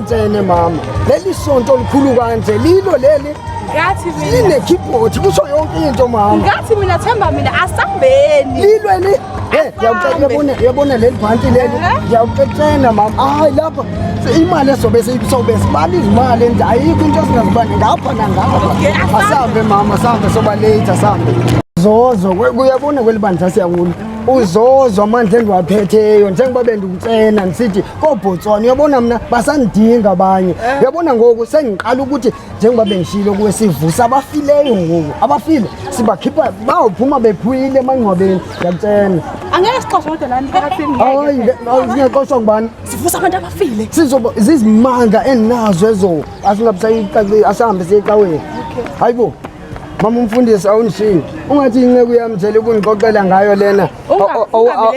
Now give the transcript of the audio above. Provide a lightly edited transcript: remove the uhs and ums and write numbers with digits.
ngikutsene mama. Leli sonto likhulu kanje lilo leli. Ngathi mina Line keyboard kusho yonke into mama. Ngathi mina themba mina asambeni. Lilo li. Eh, Asambe. uyabona uyabona leli bhanti leli. Eh? Ngiyawucecena mama. Hayi lapha imali esobe seyisobe sibala izimali enje ayikho into esingazibani ngapha nangapha. Okay, asambe. Asambe mama, asambe soba late asambe. Zozo uyabona kweli bandla siyakulo. Uzozwa amandla endiwaphetheyo njengoba bendikutsena ndisithi koBotswana uyabona mna basandidinga abanye. Uyabona ngoku sengiqala ukuthi njengoba bendishilo kuwe sivusa abafileyo ngoku. Abafile sibakhipha bawuphuma bephuyile emangcwabeni ndiyakutshena. Angeke sixoxe kodwa lana emphakathini Hayi ngeke. singexoshwa ngubani? Sivusa abantu abafile. Sizoba zizimanga endinazo ezo asingabe asahambe siye ecaweni. Hayibo. Mama umfundisi awundishiyi. Ungathi inceku yami nje lekundixoxela ngayo lena. Ungabi